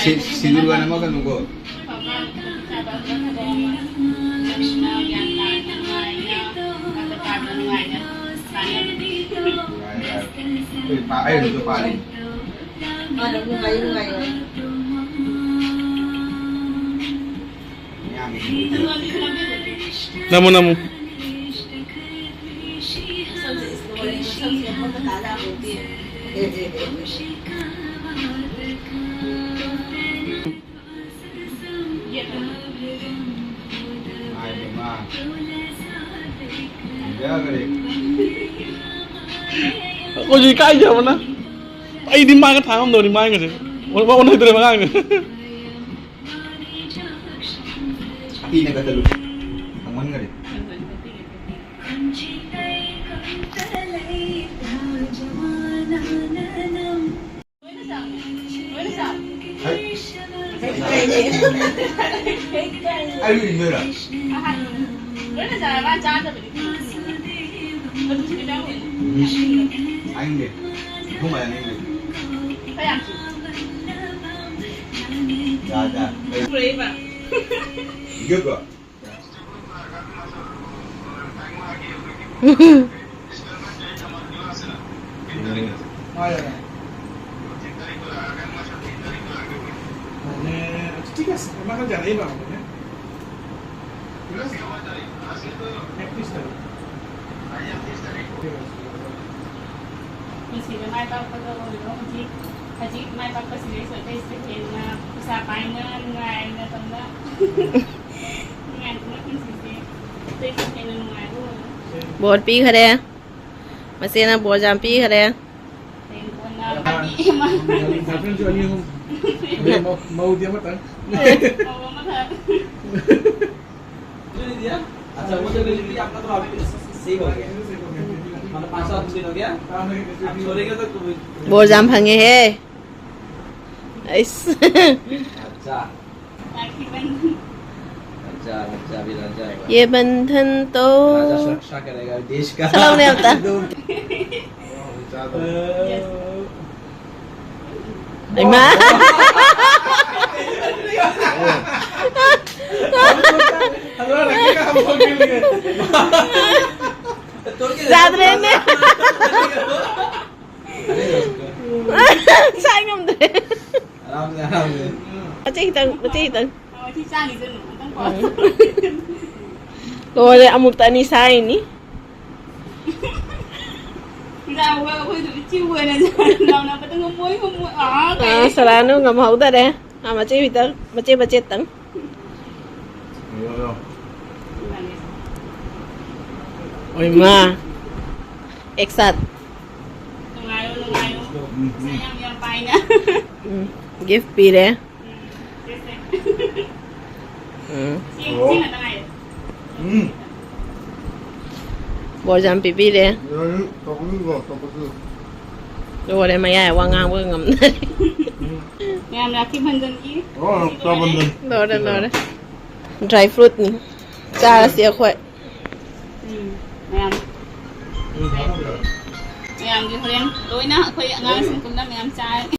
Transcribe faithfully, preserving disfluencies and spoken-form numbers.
ꯁꯤ-, ꯁꯤꯡꯖꯨꯒ ꯅꯝꯃꯛꯀꯅꯨꯀꯣ꯫ ꯑꯩ ꯍꯧꯖꯤꯛ ꯄꯥꯜꯂꯤ꯫ ꯅꯃꯨ, ꯅꯃꯨ꯫ ꯑꯩꯈꯣꯏꯁꯨ ꯏꯀꯥꯏꯖꯕꯅ꯫ ꯑꯩꯗꯤ ꯃꯥꯒ ꯊꯥꯡꯉꯝꯗꯧꯅꯤ, ꯃꯥꯒꯁꯦ꯫ ꯑꯣꯟ-, ꯑꯣꯟꯅꯗ꯭ꯔꯦ ꯃꯉꯥꯡꯒ꯫ ꯑꯇꯤꯅ ꯀꯠꯇꯂꯨ꯫ ꯊꯥꯡꯃꯟꯈꯔꯦ꯫ ꯍꯩ꯫ ꯑꯩ ꯏꯟꯗꯣꯏꯔꯣ? ꯎꯝ꯫ ꯍꯥꯏꯅꯤꯡꯗꯦ꯫ ꯑꯗꯨꯒꯨꯝꯕ ꯍꯥꯏꯅꯤꯡꯗꯦ꯫ ꯌꯥ, ꯌꯥ꯫ ꯌꯣꯠꯄ꯭ꯔꯣ? ঠিক আছে, আমাকে জানাই বা আমাকে, হ্যাঁ? ঠিক আছে? একত্রিশ তারিখ। ঠিক আছে। ꯄꯨꯟꯁꯤꯗ ꯃꯥꯏ ꯄꯥꯛꯄꯗ ꯑꯣꯏꯔꯣ꯫ ꯍꯧꯖꯤꯛ, ꯍꯧꯖꯤꯛ ꯃꯥꯏ ꯄꯥꯛꯄꯁꯤꯗꯩꯁꯨ ꯑꯇꯩꯁꯤꯗ ꯍꯦꯟꯅ ꯄꯩꯁꯥ ꯄꯥꯏꯅ ꯅꯨꯡꯉꯥꯏꯅ ꯇꯧꯅ ꯅꯨꯡꯉꯥꯏꯗꯅ ꯄꯨꯟꯁꯤꯁꯦ꯫ ꯑꯇꯩꯁꯤꯗ ꯍꯦꯟꯅ ꯅꯨꯡꯉꯥꯏꯕ ꯑꯣꯏꯔꯣ꯫ ꯕꯣꯔ ꯄꯤꯈꯔꯦ꯫ ꯃꯆꯦꯅ ꯕꯣꯔ ꯌꯥꯝ ꯄꯤꯈꯔꯦ꯫ ꯍꯌꯦꯡ ꯀꯣꯟꯅ ꯄꯥꯔꯇꯤ ꯑꯃ꯫ ꯒꯥꯔꯤ ꯁꯥꯏꯀꯜꯁꯨ ꯑꯅꯤ ꯑꯍꯨꯝ꯫ ꯑꯗꯩ ꯃꯧ-, ꯃꯧꯗꯤ ꯑꯃꯇꯪ꯫ ꯃꯧ ꯑꯃꯈꯛ꯫ अच्छा, वो तो बिल्कुल आपका तो आप सही हो गया। मतलब, पाँच सौ आदमी हो गया। आप छोड़ेंगे तो तुम्हें ꯕꯣꯔ ꯌꯥꯝ ꯐꯪꯉꯦꯍꯦ꯫ ꯑꯩꯁ꯫ अच्छा। राखी बंधन। ये बंधन तो राजा सुरक्षा करेगा देश का। ꯁꯛꯂꯥꯎꯅꯦ ꯑꯝꯇ꯫ ꯏꯃꯥ꯫ ꯌꯥꯗ꯭ꯔꯦꯅꯦ꯫ ꯁꯥꯏ ꯉꯝꯗ꯭ꯔꯦ꯫ ꯑꯔꯥꯝꯁꯦ, ꯑꯔꯥꯝꯁꯦ꯫ ꯃꯆꯦ ꯈꯤꯇꯪ, ꯃꯆꯦ ꯈꯤꯇꯪ꯫ ꯃꯆꯦ ꯆꯥꯈꯤꯁꯅꯨ, ꯑꯝꯇꯪ ꯄꯥꯎ꯫ ꯎꯝ꯫ ꯂꯣꯏꯔꯦ, ꯑꯃꯨꯛꯇ ꯑꯅꯤ ꯁꯥꯏꯅꯤ꯫ ꯂꯥꯎꯕ ꯑꯩꯈꯣꯏꯗꯣ ꯏꯆꯦ ꯑꯣꯏꯅ ꯂꯥꯎꯅꯕꯗ ꯉꯝꯃꯣꯏ, ꯉꯝꯃꯣꯏ꯫ ꯑꯥ, ꯑꯥ, ꯀꯩ? ꯁꯂꯥꯅꯨ ꯉꯝꯍꯧꯗꯔꯦ꯫ ꯑꯥ, ꯃꯆꯦ ꯈꯤꯇꯪ, ꯃꯆꯦ ꯃꯆꯦꯇꯪ꯫ ꯌꯣ, ꯌꯣ꯫ ꯑꯣꯏꯃꯥ꯫ ꯑꯦꯛꯁꯥꯠ꯫ ꯅꯨꯡꯉꯥꯏꯌꯣ, ꯅꯨꯡꯉꯥꯏꯌꯣ꯫ ꯎꯝ, ꯎꯝ꯫ ꯄꯩꯁꯥ ꯌꯥꯝ, ꯌꯥꯝ ꯄꯥꯏꯅ꯫ ꯎꯝ, ꯒꯤꯐ ꯄꯤꯔꯦ꯫ ꯎꯝ, ꯁꯦ, ꯁꯦ꯫ ꯎꯝ꯫ ꯁꯤ, ꯁꯤ ꯉꯥꯛꯇ ꯉꯥꯏꯔꯦ꯫ ꯎꯝ꯫ ꯕꯣꯔ ꯌꯥꯝ ꯄꯤꯕꯤꯔꯦ꯫ ꯌꯥꯏ, ꯇꯧꯕꯤꯌꯨꯀꯣ, ꯇꯧꯕꯁꯨ꯫ ꯂꯣꯏꯔꯦ, ꯃꯌꯥꯏ ꯋꯥ ꯉꯥꯡꯕ ꯉꯝꯗ꯭ꯔꯦ꯫ ꯎꯝ꯫ ꯃꯌꯥꯝ ꯔꯥꯈꯤ ꯕꯟꯙꯟꯒꯤ ꯑꯣ, ꯁꯤ ꯔꯛꯁꯥ ꯂꯣꯏꯔꯦ꯫ ꯕꯟꯙꯟ꯫ ꯂꯣꯏꯔꯦ, ꯂꯣꯏꯔꯦ꯫ ꯗ꯭ꯔꯥꯏ ꯐ꯭ꯔꯨꯠꯅꯤ꯫ ꯆꯥꯔꯁꯤ ꯑꯩꯈꯣꯏ꯫ ꯎꯝ, ꯃꯌꯥꯝ꯫ ꯎꯝ, ꯍꯥꯞꯄꯤꯔꯣ꯫ ꯃꯌꯥꯝꯒꯤ ꯍꯣꯔꯦꯟ ꯂꯣꯏꯅ ꯑꯩꯈꯣꯏ ꯑꯉꯥꯡꯁꯤꯡ ꯄꯨꯟꯅ ꯃꯌꯥꯝ ꯆꯥꯔꯅꯤ꯫